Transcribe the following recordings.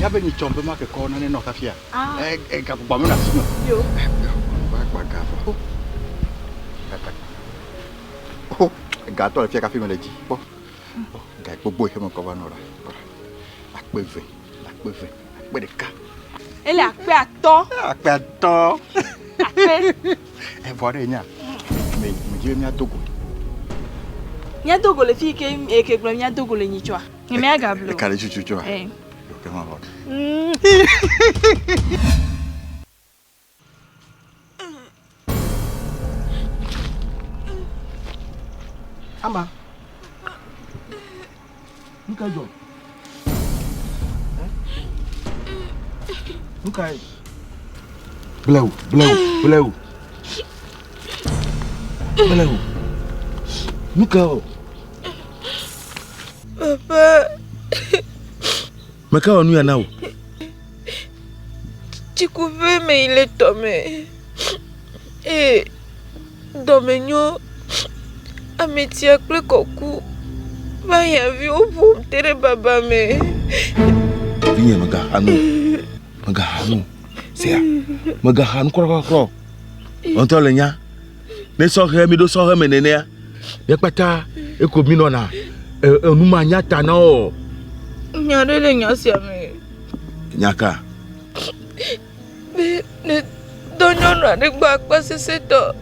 Nya be nyitsɔ be ma ke kɔ nane nɔ kafia. Ah. E gagbɔgbɔ me na si me. Yo. Va gba ga vɔ. Oh, gatɔ le fia kafi me le dzi. Kpɔ. Ga gbogbo yi me kɔ va nɔ la. Akpe ve, akpe ve, akpe ɖeka. Ele akpe atɔ. Akpe atɔ. Akpe. Evɔ ɖe nya. Me me dzi be míado go. Míado go le fi ke eke gblɔ míado go le nyitsɔa. Nye mea gablo. Eka ɖe tututua. Eh. Ok, ma vɔ. Ama. Nu ka dzɔ? Nu kae? Blewu, blewu, blewu. Blewu. Nu ka wɔ? Papa. Meka wɔ nu ya na wò? Tsikuƒe me yi le tɔme eye dɔme nyo. Ametia kple kɔku va hiãviwo ƒom te ɖe baba me. Vinye mègaxa nu o, mègaxa nu o, sea, mègaxa nu kura kura o. Wò ŋutɔ le nya. Ne sɔhɛ mi ɖo sɔhɛ me nenea, mía kpata eko mi nɔna enu ma nya ta na wò. Nya ɖe le nya sia me. Nya ka? Be ne dɔ nyɔnu aɖe gbɔ akpa sesẽtɔ.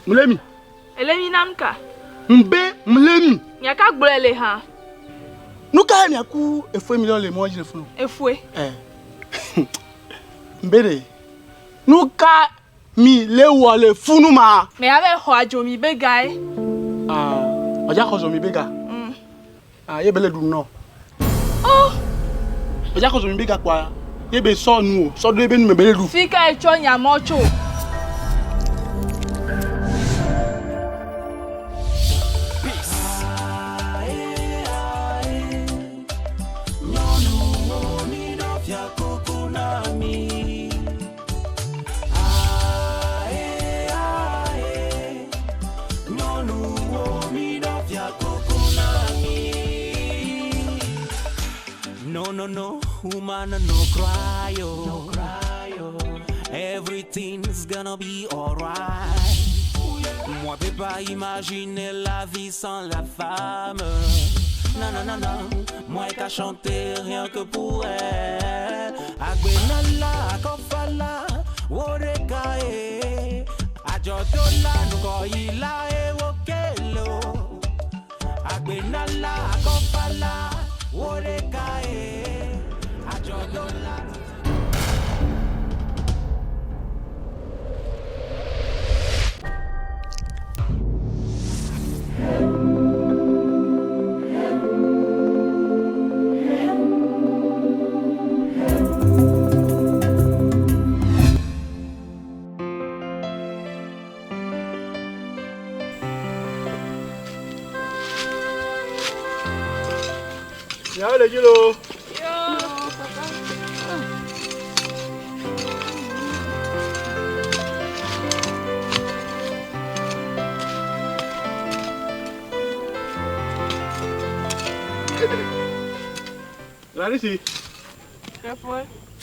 Mlemi. Ele mi nam ka? Mbe mlemi. Nya ka gblɔe le hã? Nu ka miaku efoe mi le mɔ dzi le funu? Efoe. Eh. Mbe ɖe. Nu ka mi le wɔ le funu ma? Me ya be xɔ adzo mi be gae. Ah, ɔdza xɔ zo mi be ga. Ah, ye be le ɖu nɔ. Oh. Ɔdza xɔ zo mi be ga kpɔa, ye be sɔ nu o, sɔ ɖo ye be nu me be le ɖu. Fi ka etsɔ nya mɔ tso? No, no, no, woman, no cry, oh. No cry, oh. Everything's gonna be alright. Moi, peux pas imaginer la vie sans la femme. Non, non, non, non, moi qu'à chanter rien que pour elle. Agbenala, akofala, woreka, eh. Ajodola, nukoila, eh, wokelo. Agbenala, akofala, woreka, eh. Ajodola. Miawo le dzi loo. Larisi.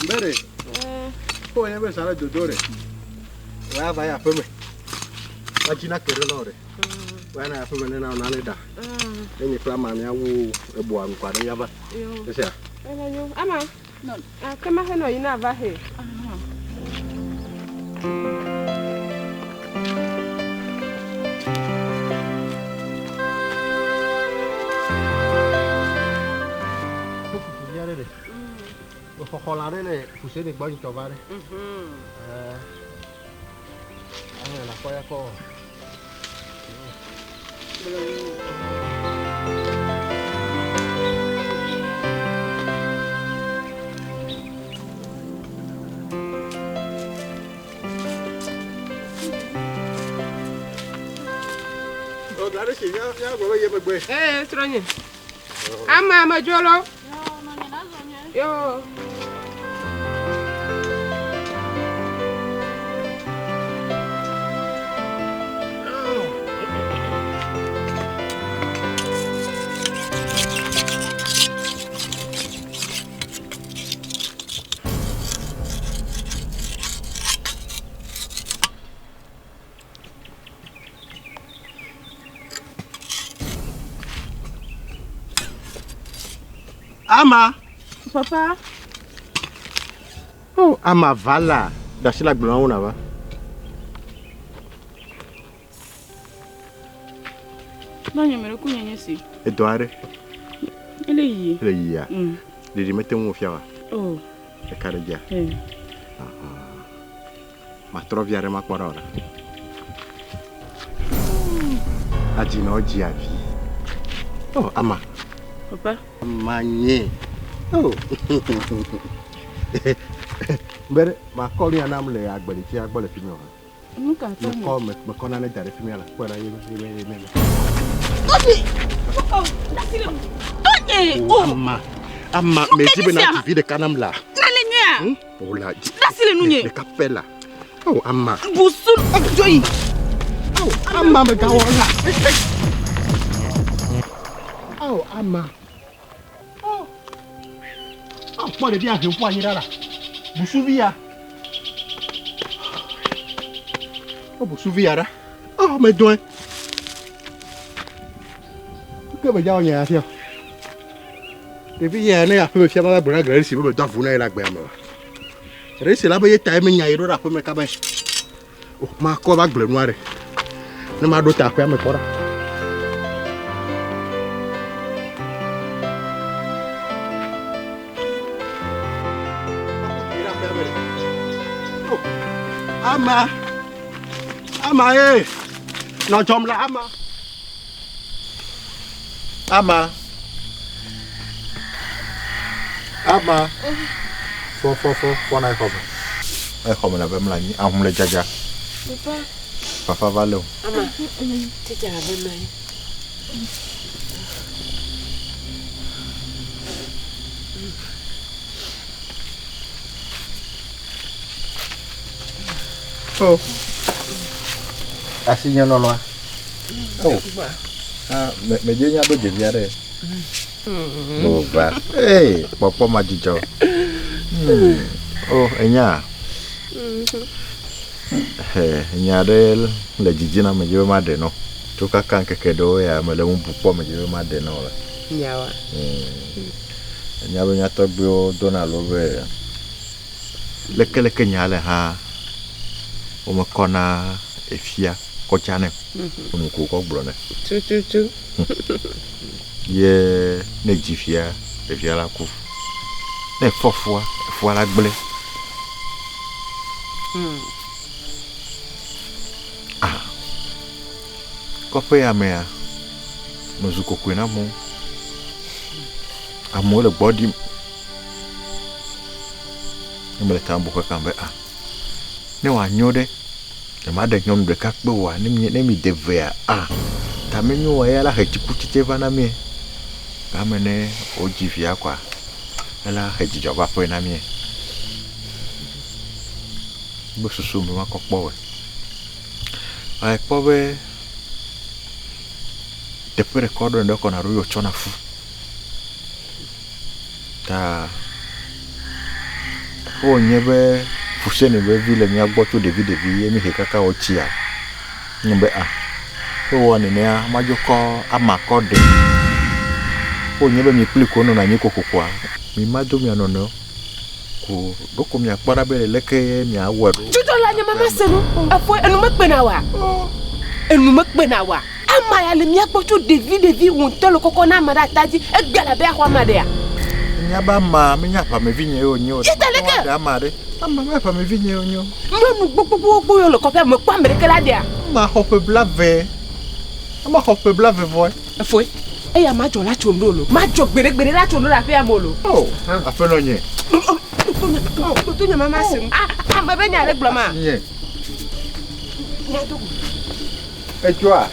Mbere. Ko nye be sale dodo re. Wa va ya aƒeme. Wa dzi na ke ɖe nɔ re. Wa na aƒeme ne na nane ɖa. Ne nye kple ama míawu eboa ŋkua ɖe míava. Esia. Ama. Ke ma henɔ yina va he. Fufu aɖe ɖe. Xɔxɔ lã ɖe le fuse ne gbɔ nyitsɔ va ɖe. Ame la kɔ ya kɔ. O Gladys, mía mía gbɔ be ye megbe. Ee, srɔ̃nye. Ama amedzo lɔ. Yo. Ama. Papa. Oh, ama va la. Ɖe le agble ŋu nava. Nɔ nye me ɖe ku nye nye si. Edɔ aɖe. Ele yiyi. Ele yiyia? Mm. Ɖeɖi mete ŋu fia wa. Oh. Eka ɖe dzia. Eh. Matrɔ vi aɖe makpɔ ɖa o ɖa. Adzi na wodzi avi. Oh, ama. Papa. Ama nye. Oh. Be ɖe makɔ nu ya nam le agbelitsia gbɔ le fi mi o. Nu ka tɔ Mekɔ mekɔ nane da ɖe fi mi la. Kpɔe ɖa ye ye ye ye. Tɔnye. Oh, dasi le. Tɔnye. Oh, ama. Ama me dzi be na dzi vi ɖeka nam la. Nale nyuia. O la. Dasi le nunye. Ɖeka pɛ la. Oh, ama. Busu joyi. Oh, ama megawɔ la. Oh, ama. Oh. Oh, kpɔ ɖevia he ƒu anyi ɖa la. Busuvi ya. Oh, busuvi ya ɖa. Oh, medɔe. Ke medza wɔ nye ya fia. Ɖevi ya ne aƒeme fia ma va gblɔ na Gladys be medɔ avu na ye le agbea me. Gladys la be ye ta ye menya ye ɖo ɖe aƒeme kaba. Oh, makɔ va gblẽ nua ɖe. Ne maɖo ta aƒea me kpɔ ɖa. Ama. Ama ye. Nɔ dzɔm la ama. Ama. Ama. Fɔ fɔ fɔ fɔ na exɔ me. Exɔ me la be mla anyi ahum le dzadza. Papa. Fafa va le o. Ama. Tete la be mla anyi. Oh. Asi nye lɔlɔa. Oh. Ah, me me dze nya be ɖevi aɖe. Oh, va. Hey, kpɔkpɔ ma dzidzɔ. Oh, enya. He, nya aɖe le dzidzi na me dzi be maɖe nɔ. Tso kaka ŋkeke ɖewo ya mele ŋu bu kpɔ me dzi be maɖe nɔ la. Nyawa. Enya be mía tɔgbuiwo dona alo be leke leke nya le hã womekɔna efia kɔtsa nɛ. Enu ko wokɔ gblɔ nɛ. Tututu. Ye ne dzi fia, ɖevia la ku. Ne efɔ fua, efua la gblẽ. Ah. Kɔƒe ya mea, mezu kokoe na amewo. Amewo le gbɔ ɖim. Ne mele ta bu xexea be ah, ne wòanyo ɖe, nyemaɖe nyɔnu ɖeka kpe oa, ne mi ne mi de vea, ah, ta menyo oa, eya la he tsikutsetse va na mie. Game ne wodzi via koa, ela he dzidzɔ va aƒe na mie. Be susu me makɔ kpɔ wɔe. Ekpɔ be teƒe ɖeka ɖo ɖe kɔna ɖo ye wotsɔna fu. Ta wònye be Fuseni be vi le mía gbɔ tso ɖevi ɖevi ye mi he kaka wotsia. Nye be ah, wowɔ nenea madzo kɔ ama kɔ ɖe. Wònye be mi kpli ko nɔna anyi kokokoa, mi ma do mia nɔnɔewo. Ko ɖoko miakpɔ ɖa be leke miawɔe ɖo. Dzudzɔ la nye mama se nu. Efo enu mekpe na wa. Enu mekpe na wa. Ama ya le mía gbɔ tso ɖevi ɖevi wò ŋutɔ le kɔkɔ na ame ɖe ata dzi. Egbe la be axɔ ama ɖea. Nya be ama menye aʋamevi nye wònye o. Yeta leke? Ɖe ama ɖe. Ama me aʋamevi nye wònye o. Nyɔnu gbogbogbogbo yiwo le kɔƒea me kpɔ ame ɖeke la ɖea. Ama xɔ ƒe blave. Ama xɔ ƒe blave vɔe. Efoe. Eya madzɔ la tso ŋɖo lo. Madzɔ gbeɖegbeɖe la tso ŋɖo le aƒea me o lo. Oh, aƒenɔ nye. Toto nye mama se nu. Ah, ame be nya le gblɔ ma. Nye. Edzɔa.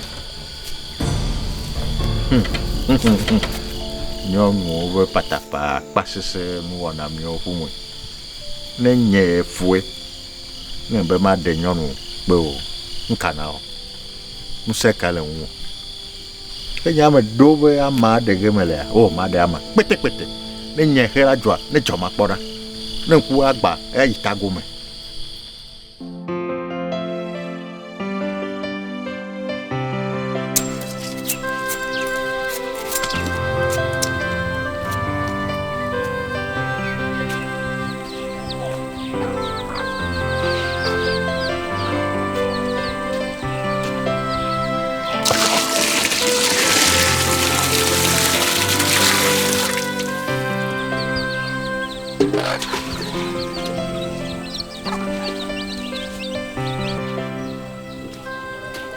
Nyɔnuwo ƒe patapa akpasese nuwɔna miawo ƒome. Ne nye fue, ne be maɖe nyɔnu kpe o, nuka nawɔ? Ŋusẽ ka le ŋuwò? Ke nye ame ɖo be ama ɖe ge melea, o maɖe ama kpetekpete. Ne nye xe la dzɔa, ne dzɔ makpɔ ɖa. Ne ŋku agba, eya yi tagome.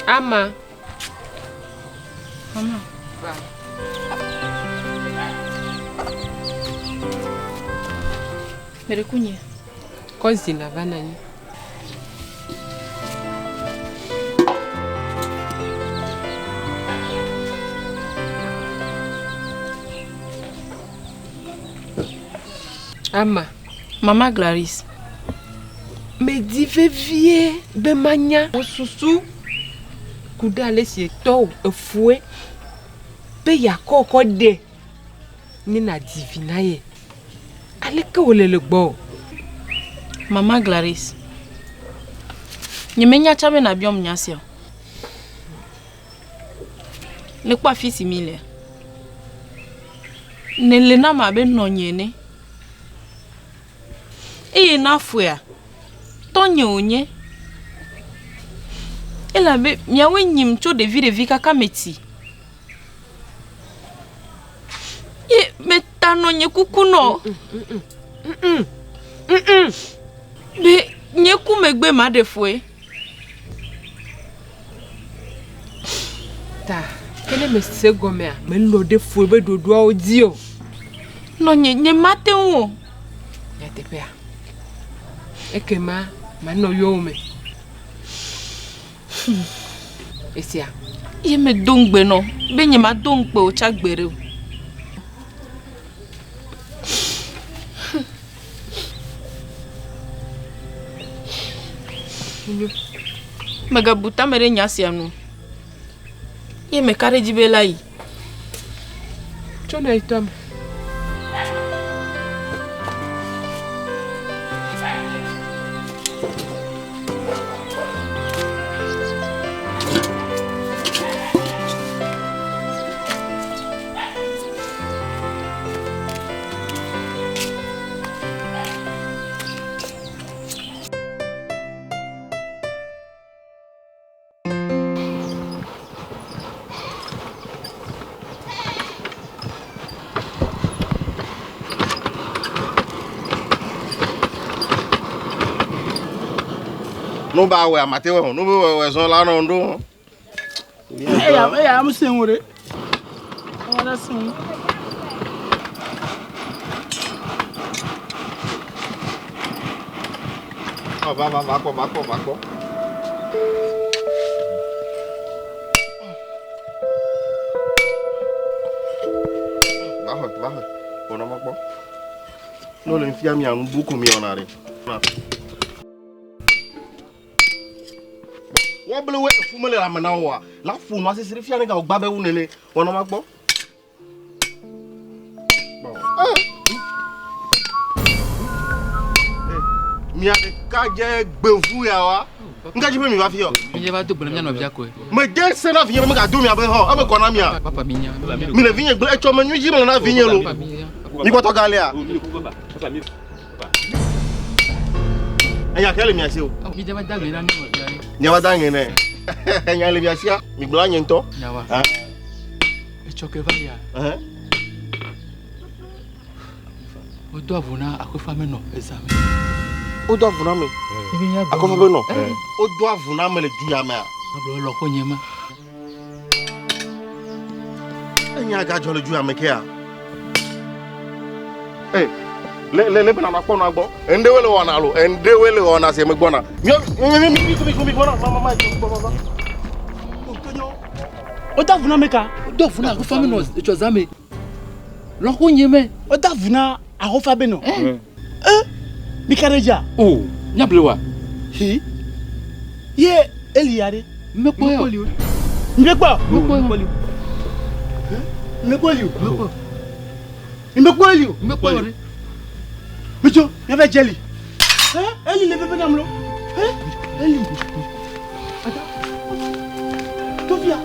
Ama. Mama. Va. Meɖe kunye. Kɔ zi nàva nɔ anyi. Ama. Mama Gladys. Medi vevie be manya wò susu ku ɖe ale si etɔwò efue be yeakɔ kɔ ɖe ne nàdzi vi na ye. Aleke wòle le gbɔwò? Mama Gladys, nyemenya tsã be nàbiɔm nya sia o. Nèkpɔ afi si mílea? Nèle nam abe nɔnye ene. Eye na foea, tɔnye wònye. Elabe miawoe nyim tso ɖeviɖevi kaka metsi. Ye meta nɔnye kuku nɔ. Be nye ku megbe maɖe foe. Ta ke ne mese gɔmea, melɔ̃ ɖe foe be ɖoɖoawo dzi o. Nɔnye, nyemate ŋu o. Nyateƒea? Ekema manɔ yowòme. Esia? Ye medo ŋugbe nɔ be nyemado ŋukpe wò tsã gbeɖe o. Mègabu tame ɖe nya sia ŋu o. Ye meka ɖe edzi be ela yi. Tso nàyi tɔa me. No ba wɛ amate wɛ no be wɛ wɛ zɔn la nɔ ŋɖo. Eya eya amu se ŋu ɖe. Ɔwɔ ɖe se ŋu. Va va va kpɔ va kpɔ va kpɔ. Va xɔ va xɔ. Wɔ nɔ ma kpɔ. No le fia mi anu buku mi wɔna ɖe. Woable wo efu mele lãme na woa? La ƒo nua sisi ɖe fia ne gawɔ gba be wu nene. Wɔnɔ ma gbɔ. Mia ɖeka dze gbevu ya wa. Ŋka dzi be mi va fi yɔ. Mi va do gbe na mía nɔvia koe. Mede se na vinye be megado mia be hã eme kɔ na mia. Papa mi nya. Mi le vinye gblẽ etsɔ me nyui dzi mele na vinye lo. Mi kpɔtɔ galia. Enya ke le mia si o. Mi dze va da ŋe na mía nɔvia ɖe. Mia va da ŋe nɛ. Enya le mia sia. Mi gblɔ nye ŋutɔ. Nyawa. Etsɔ ke va yia. Wodo avu na akɔfa me nɔ eza me. Wodo avu na me. Akɔfa be nɔ. Wodo avu na me le du ya mea. Agblɔ lɔ ko nye ma. Enya gadzɔ le du ya me kea. Ee, le le le bena nakpɔ nua gbɔ. Enɖewoe le wɔna alo enɖewoe le wɔna si me gbɔna. Mi mi mi mi mi mi gbɔna. Ma ma ma mi gbɔ va va. Woda avu na ame ka? Wodo avu na ahofa be nɔ etsɔ zã me. Lɔƒo nye me. Woda avu na ahofa be nɔ. E, mi ka ɖe dzia? O, míable wa. Hi. Ye Eli ya ɖe? Mekpɔ ya o. Mekpɔ. Mekpɔ ya o. Mekpɔ Eli o. Mekpɔ. Mekpɔ Eli o. Mekpɔ ya o. Mitso, míava dze Eli. Eli le veve nam lo. Eli. Ada. Tofia.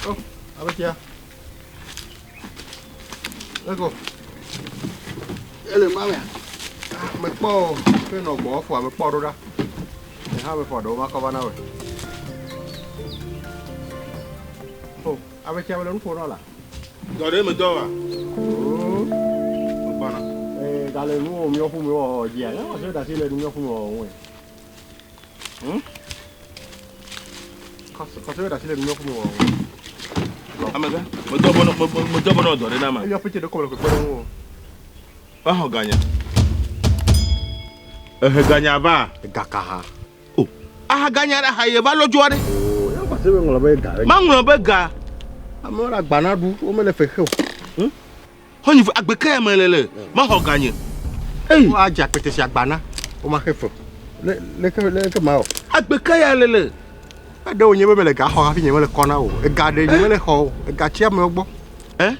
Oh, abetia. Ego. Ele ma mea. Mekpɔ o. Ke nɔ gbɔ fɔ mekpɔ ɖo ɖa. Nye hã mefɔ ɖewo makɔ va na wòe. Oh, abetia mele nu ƒo na la. Dɔ ɖe me dɔ wa. Oh. Megbɔna. Eh, gale nu wɔ míɔ ƒu mi wɔ dzia. Ya wɔ se ɖasi le nu míɔ ƒu mi wɔ ŋue. Hmm? Kɔsɛ ɖasi le nu míɔ ƒu mi wɔ ŋue. Amegã, medɔ bɔ nɔ medɔ bɔ nɔ dɔ ɖe na ma. Eya ƒete ɖe kɔ le kpekpe ɖe ŋu o. Va xɔ ganya. Ehe ganya va. Gaka ha. O, aha ganya ɖe aha ye va lɔ dzoa ɖe. O, ya kɔsɛ be ŋlɔ be ga. Ma ŋlɔ be ga. Amewo le agbana ɖu, womele fe xe o. Hm? Xɔnyi agbe ke ya me le le, ma xɔ ganye. Eyi. Woadze akpete si agbana, womaxe fe. Le leke leke ma o. Agbe ke ya le le. Eɖe wònye be mele ga xɔ hafi nye mele kɔ na o. Ega ɖe nye mele xɔ o. Ega tsi amewo gbɔ. Eh?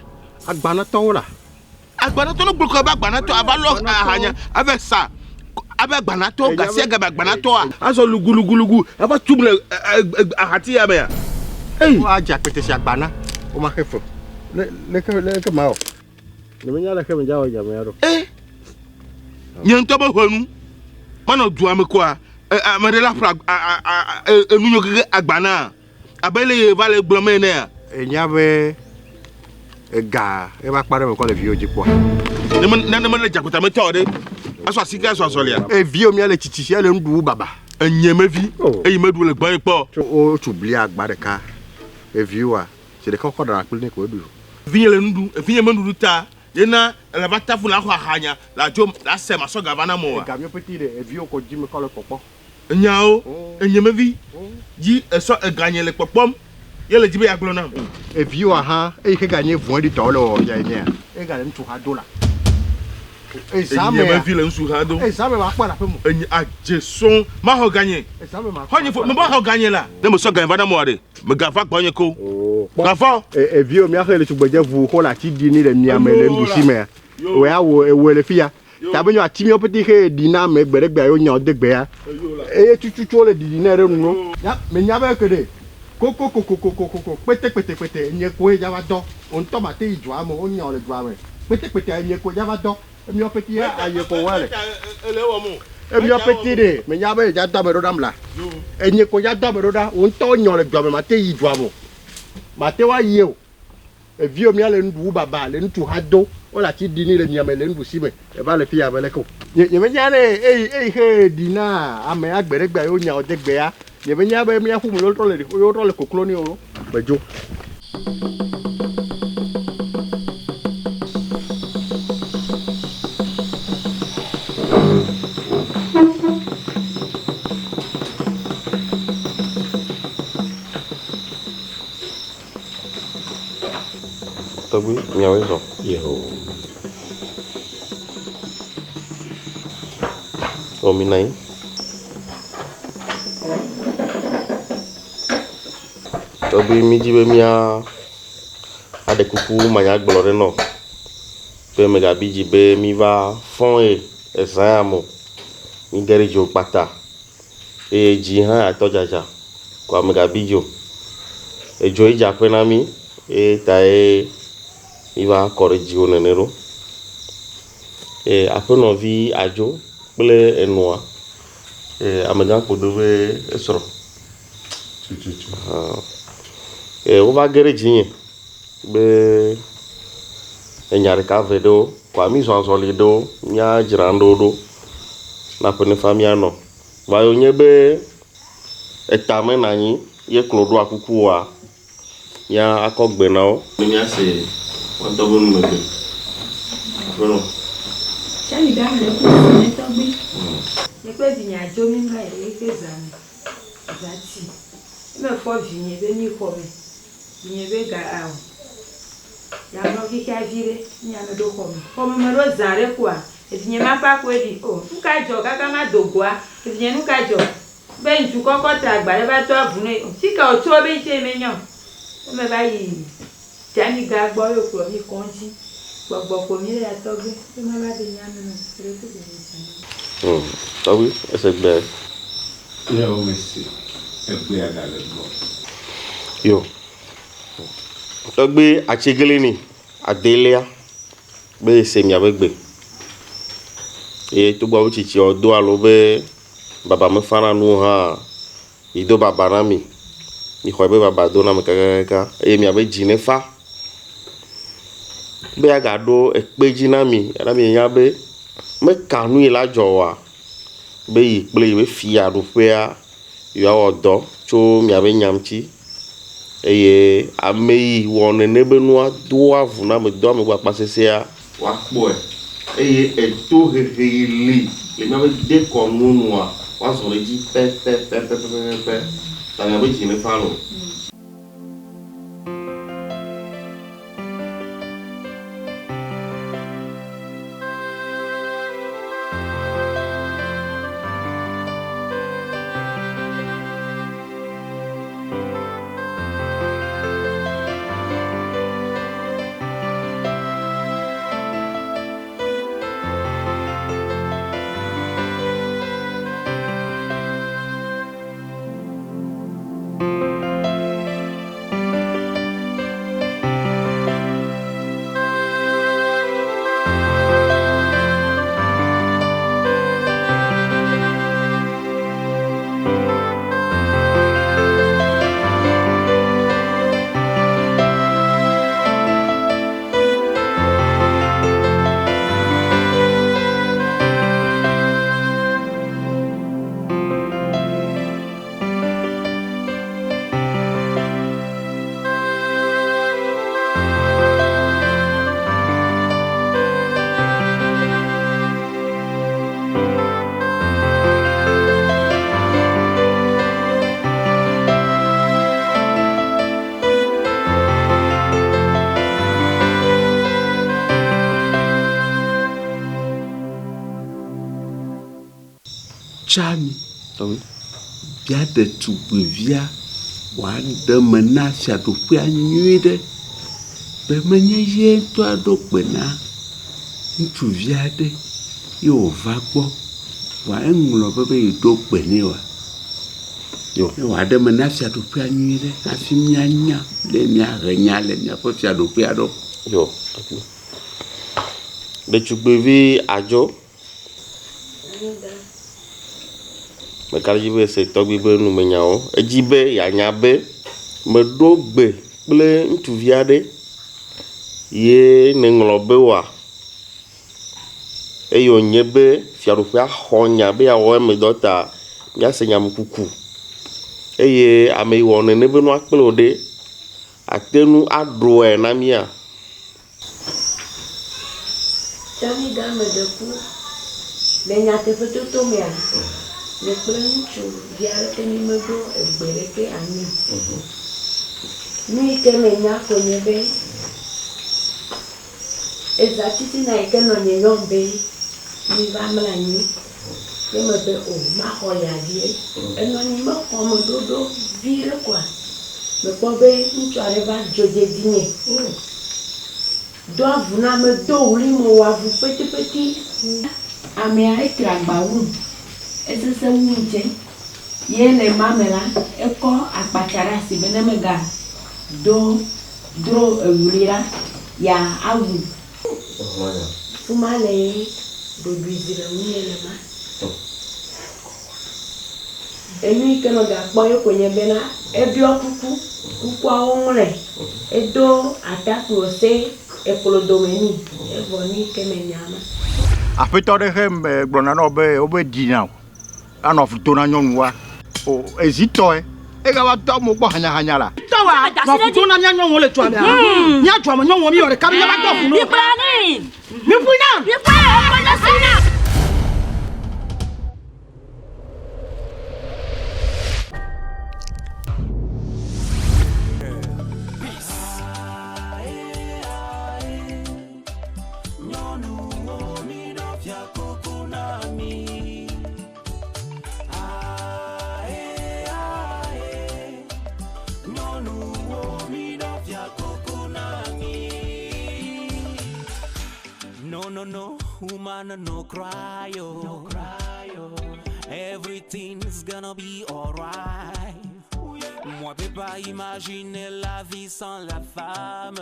Agbanatɔwo la. Agbanatɔ no gblɔ be agbanatɔ ava lɔ ahanya ava sa abe agbanatɔ gasia gabe agbanatɔa azɔ lugulugulugu ava tum le ahati ya mea. Eyi. Woadze akpete si agbana, womaxe fe. Le leke leke ma o. Ne menya leke me dza wɔ dza mea ɖo. Eh. Nye ŋutɔ be ʋe nu. Manɔ dua me koa ame ɖe la ƒle enu nyo keke agbana abe le ye va le gblɔ me enea. Enya be ega eva kpa ɖe me kɔ le viwo dzi kpɔa. Ne me nane mele dzakpata me tɔ ɖe asɔ asi ke asɔ azɔlia. Eviwo mia le tsitsi sia le nuɖuɖu baba. Enye me vi eyi meɖu le gbɔnye kpɔ. Wotsu bli agba ɖeka eviwoa zi ɖeka wokɔ ɖana kpli ne ko eɖu. Vinye le nuɖu evinye me nuɖuɖu ta yena ele va tafu la xɔ ahanya la dzo la se masɔ ga va na mo wa. Ega miɔ peti ɖe eviwo kɔ dzi me kɔ le kpɔkpɔ. Enyawo enye me vi dzi esɔ ega nye le kpɔkpɔm ye le dzi be ya gblɔ nam. Eviwoa hã eyi ke ga nye vɔe ɖi tɔwo le wɔwɔ fia enyea ega le ŋutsu ha do la. Enye me vi le ŋutsu ha do. Ezã me ma kpɔ le aƒe me. Enye adze sɔŋ maxɔ ganye. Ezã me ma kpɔ. Xɔnye fo me ba xɔ ganye la. Ne me sɔ ganye va na moa ɖe me ga va gbɔnye ko. Ga va. Eviwo mia xe le tugbedze ʋu xo le ati ɖi ni le mia me le nuɖusi mea. Wòe awɔ ewɔe le fiya. Tabe nyɔ ati miɔ pete xe ɖi na ame gbe ɖe gbea yo nya de gbea. Eye tututu wole ɖiɖi nɛ ɖe nu no. Ya me nya be ke ɖe koko koko koko koko kpete kpete kpete enye koe dza va dɔ. Wo ŋutɔ ma te yi dua me, wo nya le dua me. Kpete kpete enye koe dza va dɔ. Emiɔ pete ya aye ko wɔ le. Emiɔ pete ɖe me nya be dza dɔ ame ɖo ɖa mla. Enye koe dza dɔ ame ɖo ɖa. Wo ŋutɔ nya le dua me ma te yi dua me. Ma te wa yi o. Eviwo mía le nuɖuɖu baba le ŋutsu ha do wole ati ɖi ni le mia me le nuɖusi me eva le fiya abe leke o. Nye nye menya ne eyi eyi xe ɖi na ame agbe ɖe gbea yewo nya wode gbea nye menya be mía ƒu me yewo trɔ le yewo trɔ le koklo ni o medzo. Tɔgbui, miawoe zɔ. Yeho. O mi nɔ anyi. Tɔgbui, mídi be mía aɖe kuku manyagblɔ ɖe nɔ be megabi dzi be míva fɔ̃ ye ezã ya me o. Míge ɖe dzo kpata eye dzi hã atɔ dzadza kɔa megabi dzi o. Edzo ye dze aƒe na mí eye tae míva kɔ ɖe dziwò nene ɖo. Eye aƒenɔvi Adzo kple enɔa eye amegãkpodo be esrɔ̃. Tututu. Eye wova ge ɖe dzinye be enya ɖeka ve ɖewo kɔa mízɔ azɔli ɖewo míadzra nuɖewo ɖo. Na aƒe nefa míanɔ. Va yi wònye be eta menɔ anyi ye klo ɖoa kuku oa, mía akɔ gbe na wo. Ne míase woa ŋutɔ be numegbe. Aƒenɔ. Tsani ɖe ame ɖe ku ne tɔgbi. Nye kple vinye adzo mí va yi eƒe zã me. Zã ti. Eme fɔ vinye be mí xɔ me. Vinye be ga ao. Ya mlɔ xixia viɖe. Nya me ɖo xɔ me. Xɔ me me ɖo zã ɖe koa. Evinye ma ƒe akoe ɖi. O, nuka dzɔ kaka ma do goa? Evinye nuka dzɔ? Be ŋutsu kɔkɔ tra agba ɖe va to avu nɛ. O, fika wòtso be yitse menya o. Eme va yi Tsani ga gbɔ ye wòkplɔ mí kɔdzi. Gbɔgbɔ ƒo mí ɖe ya tɔgbi. Be ma va ɖe nya me nɔ. Ɖe ku ɖe mi zã. Tɔgbi, ese gbe. Ye wo me se egbea gale gbɔ. Yo. Tɔgbi atsiglinyi adelia be yese miaƒe gbe. Eye togbɔ be tsitsiawo do alo be baba mefana nu o hã, yi do baba na mi. Mixɔe be baba do na mi kakakaka eye miaƒe dzi nefa. Be agaɖo ekpe dzi na mi ana mianya be meka nu yi la dzɔ oa, be yi kple yi be fiaɖuƒea yewoawɔ dɔ tso miaƒe nya ŋuti eye ame yi wɔ nene be nua doa avu na ame, do ame gbɔ akpasesẽa, woakpɔe eye etohehe yi li le míaƒe dekɔnuwo nua, woazɔ ɖe edzi pɛpɛpɛpɛpɛpɛ ta miaƒe dzi nefa loo. Tsani bia ɖetugbivia wòaɖe eme na fiaɖuƒea nyuie ɖe be menye ye ŋutɔ aɖo gbe na ŋutsuvi aɖe ye wòva gbɔ vɔa eŋlɔ be be yeɖo gbe nɛ oa. Ne wòaɖe eme na fiaɖuƒea nyuie ɖe hafi míanya le míahe nya le míaƒe fiaɖuƒea ɖo. Yo. Ɖetugbivi adzo. Meka ɖe edzi be ese tɔgbi be numenyawo. Edzi be yeanya be meɖo gbe kple ŋutsuvi aɖe ye nèŋlɔ be oa eye wònye be fiaɖuƒea xɔ nya be yeawɔ eme dɔ ta míase nyamekuku eye ame yi wɔ nene be nua kple wò ɖe, ate ŋu aɖɔe na mía? Tsamiga meɖe ku le nyateƒetoto mea, nye kple ŋutsuvi aɖeke mi meɖo egbe ɖeke anyi o. Nu yi ke menya koe nye be, eza titina yi ke nɔnye yɔm be miva mlɔ anyi ye mebe o maxɔ ya vie. Enɔ anyi mexɔ me ɖoɖo viɖe koa, mekpɔ be ŋutsu aɖe va dzo dze dzinye. Do avu na ame, do ɣli mewɔ avu petipeti. Amea etre agba wum, esesẽ wum tsɛ. Ye le ema me la, ekɔ akpatsa ɖe asi be ne mega do dro eɣli la, ya awu. Fima le ɖoɖoe zi le ŋunye le ma. Enu yi ke megakpɔ ye koe nye bena eɖɔ kuku, kukuawo ŋlɔe, edo atakpui wòse eklo dome nɛ, evɔ nu yi ke menya ma. Aƒetɔ ɖe xe me gblɔna na wo be wobe ɖina o. Anɔ avu do na nyɔnua. O ezitɔe. Egava tɔ amewo gbɔ hanyahanya la. Tɔwa, nɔ avu do na mía nyɔnuwo le dua mea. Mía dua me nyɔnuwo míwɔ ɖeka míava do avu na wo. Mikplɔ nɛ. Miƒoe na. Miƒoe, eƒe ne si na. No, no, no, woman, no cry, oh. No cry, oh. Everything's gonna be alright. Moi, peux pas imaginer la vie sans la femme.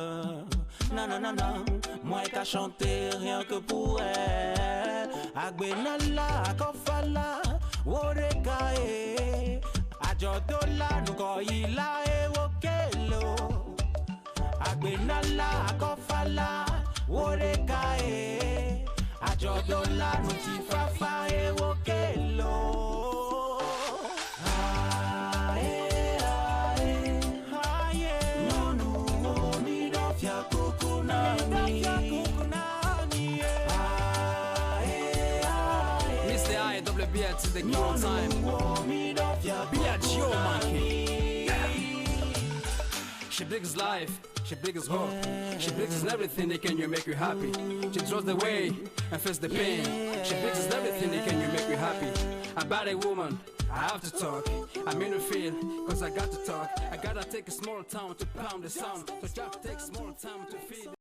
Non, non, non, non. Moi, qu'à chanter rien que pour elle. Agbenala, akofala, woreka, eh. Ajodola, nukoila, eh, wokelo. Agbenala, akofala, woreka, eh. Ajodola, nutifafa, eh, wokelo. Mr. I double B to the king on time. Be a Geo monkey. She brings life, she brings hope, she brings everything that can you make you happy. She draws the way and face the pain. She brings everything that can you make you happy. About a woman, I have to talk. I'm in the field, cause I got to talk. I gotta take a small town to pound the sound. So just take small time to feed.